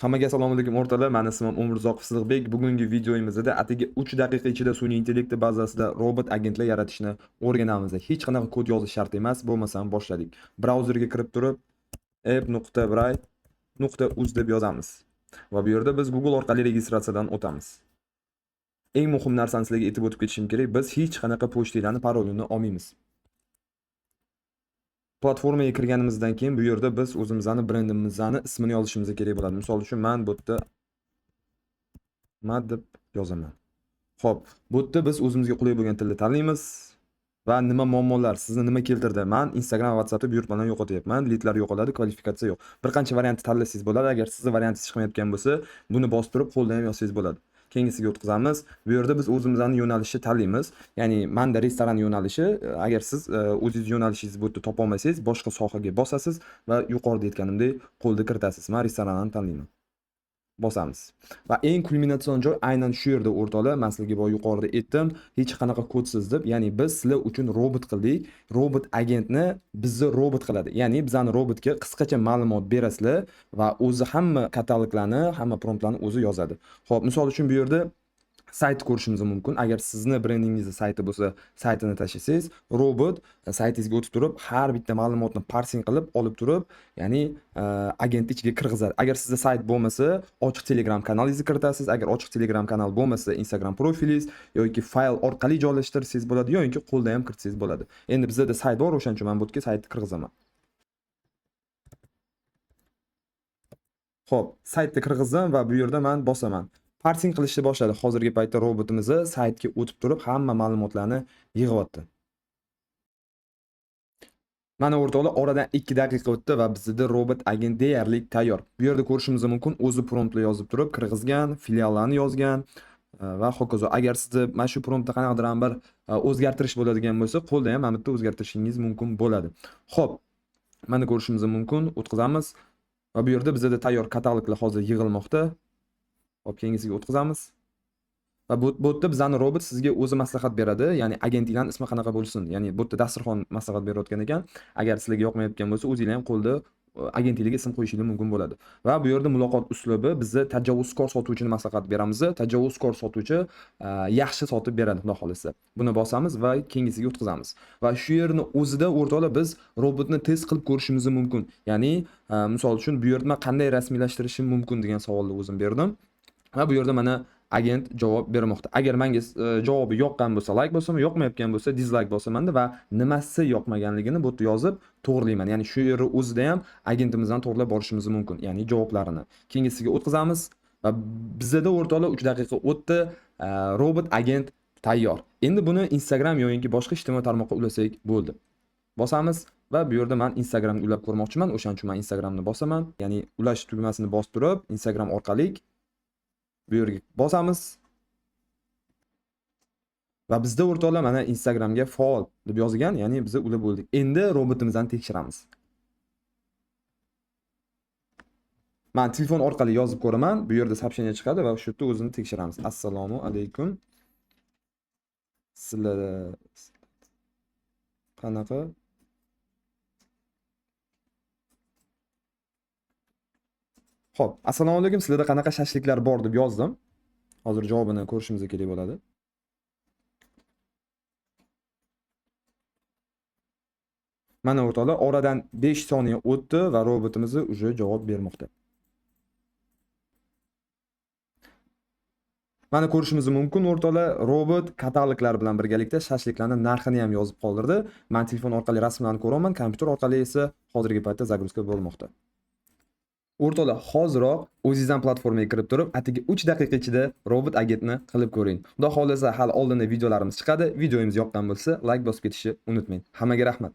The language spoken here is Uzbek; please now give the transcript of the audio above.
Hammaga assalomu alaykum o'rtoqlar. Mani ismim Umrzoqov Siddiqbek. Bugungi videomizda atigi 3 daqiqa ichida sun'iy intellekt bazasida robot agentlar yaratishni o'rganamiz. Hech qanaqa kod yozish shart emas, bo'lmasam boshladik. Brauzerga kirib turib app.bray.uz deb yozamiz. Va bu yerda biz Google orqali registratsiyadan o'tamiz. Eng muhim narsani sizlarga aytib o'tib ketishim kerak, biz hech qanaqa pochtalarni parolini olmaymiz. Platformaga kirganimizdan keyin bu yerda biz o'zimizni brendimizni ismini yozishimiz kerak bo'ladi. Misol uchun men bu yerda "Mad" deb yozaman. Xo'p, bu yerda biz o'zimizga qulay bo'lgan tilni tanlaymiz va nima muammolar sizni nima keltirdi? Men Instagram va WhatsAppda buyurtmalarni yo'qotyapman, lidlar yo'qoladi, kvalifikatsiya yo'q. Bir qancha variantni tanlasangiz bo'ladi. Agar sizni variantingiz chiqmayotgan bo'lsa, buni bostirib qo'lda ham yozsangiz bo'ladi. Keyingisiga o'tkazamiz. Bu yerda biz o'zimizni yo'nalishni tanlaymiz. Ya'ni menda restoran yo'nalishi, agar siz o'zingiz yo'nalishingizni bu yerda topa olmasangiz, boshqa sohaga bosasiz va yuqorida aytganimdek qo'lda kiritasiz. Men restoranni tanlayman. Bosamiz. Va eng kulminatsion joy aynan shu yerda o'rtoqlar, men sizlarga boya yuqorida aytdim, hech qanaqa kodsiz deb, ya'ni biz sizlar uchun robot qildik. Robot agentni bizni robot qiladi. Ya'ni bizani robotga qisqacha ma'lumot berasizlar va o'zi hamma kataloglarni, hamma promptlarni o'zi yozadi. Xo'p, misol uchun bu yerda sayt ko'rishimiz mumkin. Agar sizni brendingizni sayti bo'lsa, saytini tashlasangiz, robot saytingizga o'tib turib, har bitta ma'lumotni parsing qilib, olib turib, ya'ni agentni ichiga kirgizadi. Agar sizda sayt bo'lmasa, ochiq Telegram kanalingizni kiritasiz. Agar ochiq Telegram kanal bo'lmasa, Instagram profilingiz yoki fayl orqali joylashtirsangiz bo'ladi, yoki qo'lda ham kiritsangiz bo'ladi. Endi bizda sayt bor, o'shaning uchun men bu yerga saytni kirgizaman. Xo'p, saytni kirgizdim va bu yerda men bosaman. Parsing qilishni boshladi. Hozirgi paytda robotimiz saytga o'tib turib, hamma ma'lumotlarni yig'yapti. Mana o'rtoqlar, oradan 2 daqiqa o'tdi va bizda robot agent deyarli tayyor. Bu yerda ko'rishimiz mumkin, o'zi promptlar yozib turib kirgizgan, filiallarni yozgan va hokazo. Agar sizda mana shu promptda qanaqadir ham bir o'zgartirish bo'ladigan bo'lsa, qo'lda ham mana bu yerda o'zgartirishingiz mumkin bo'ladi. Xo'p, mana ko'rishimiz mumkin, o'tkazamiz va bu yerda bizda tayyor kataloglar hozir yig'ilmoqda. Hop, keyingisiga o'tkazamiz. Va bu yerda bizani robot sizga o'zi maslahat beradi, ya'ni agentinglarning ismi qanaqa bo'lsin, ya'ni bu yerda dasturxon maslahat berayotgan ekan. Agar sizlarga yoqmayotgan bo'lsa, o'zinglar ham qo'lda agentinglarga ism qo'yishingiz mumkin bo'ladi. Va bu yerda muloqot uslubi bizni tajovuzkor sotuvchini maslahat beramiz. Tajovuzkor sotuvchi yaxshi sotib beradi, xudo xolasa. Buni bosamiz va keyingisiga o'tkazamiz. Va shu yerni o'zida o'rtoqlar biz robotni test qilib ko'rishimiz mumkin. Ya'ni misol uchun bu yerda men qanday rasmiylashtirishim mumkin degan savolni o'zim berdim. Va bu yerda mana agent javob bermoqda. Agar menga javobi yoqqan bo'lsa like bosaman, yoqmayotgan bo'lsa dislike bosaman va nimasi yoqmaganligini bu yerda yozib to'g'rilayman. Ya'ni shu yerni o'zida ham agentimizdan to'g'rilab borishimiz mumkin, ya'ni javoblarini. Keyingisiga o'tkazamiz va bizda o'rtoqlar 3 daqiqa o'tdi, robot agent tayyor. Endi buni Instagram yoki boshqa ijtimoiy tarmoqqa ulasak bo'ldi. Bosamiz va bu yerda men Instagramga ulab ko'rmoqchiman. O'shaning uchun men Instagramni bosaman. Ya'ni ulash tugmasini bosib turib Instagram orqali bu yerga bosamiz. Va bizda o'rtoqlar mana Instagramga faol deb yozilgan, ya'ni biz ulab bo'ldik. Endi robotimizni tekshiramiz. Men telefon orqali yozib ko'raman. Bu yerda сообщение chiqadi va shu yerda o'zini tekshiramiz. Assalomu alaykum. Sizlar qanaqa? Xo'p, assalomu alaykum. Sizlarda qanaqa shashliklar bor deb yozdim. Hozir javobini ko'rishimiz kerak bo'ladi. Mana o'rtoqlar, oradan 5 soniya o'tdi va robotimiz уже javob bermoqda. Mana ko'rishimiz mumkin o'rtoqlar, robot kataloglar bilan birgalikda shashliklarning narxini ham yozib qoldirdi. Men telefon orqali rasmlarni ko'raman, kompyuter orqali esa hozirgi paytda zagruzka bo'lmoqda. O'rtoqlar, hoziroq o'zingizdan platformaga kirib turib, atigi 3 daqiqa ichida robot agentni qilib ko'ring. Xudo xohlasa, hali oldinda videolarimiz chiqadi. Videomiz yoqqan bo'lsa, like bosib ketishni unutmang. Hammaga rahmat.